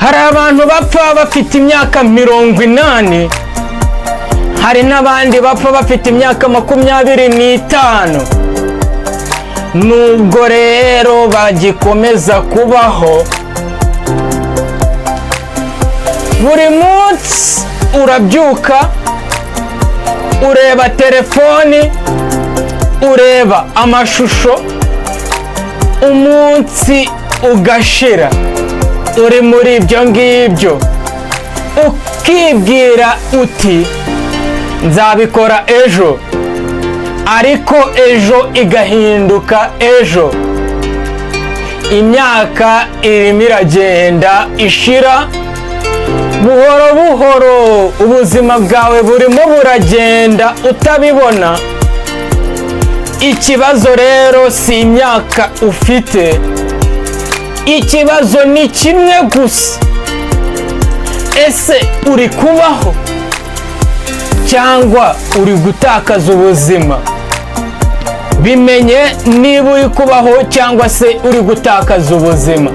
Hari abantu bapfa bafite imyaka 80, hari n'abandi bapfa bafite imyaka 25. Nubwo rero bagikomeza kubaho, buri munsi urabyuka ureba telefoni, ureba amashusho, umunsi ugashira uri muri ibyo ngibyo, ukibwira uti nzabikora ejo, ariko ejo igahinduka ejo. Imyaka irimo iragenda ishira buhoro buhoro, ubuzima bwawe burimo buragenda utabibona. Ikibazo rero si imyaka ufite, ikibazo ni kimwe gusa: ese uri kubaho cyangwa uri gutakaza ubuzima? Bimenye niba uri kubaho cyangwa se uri gutakaza ubuzima.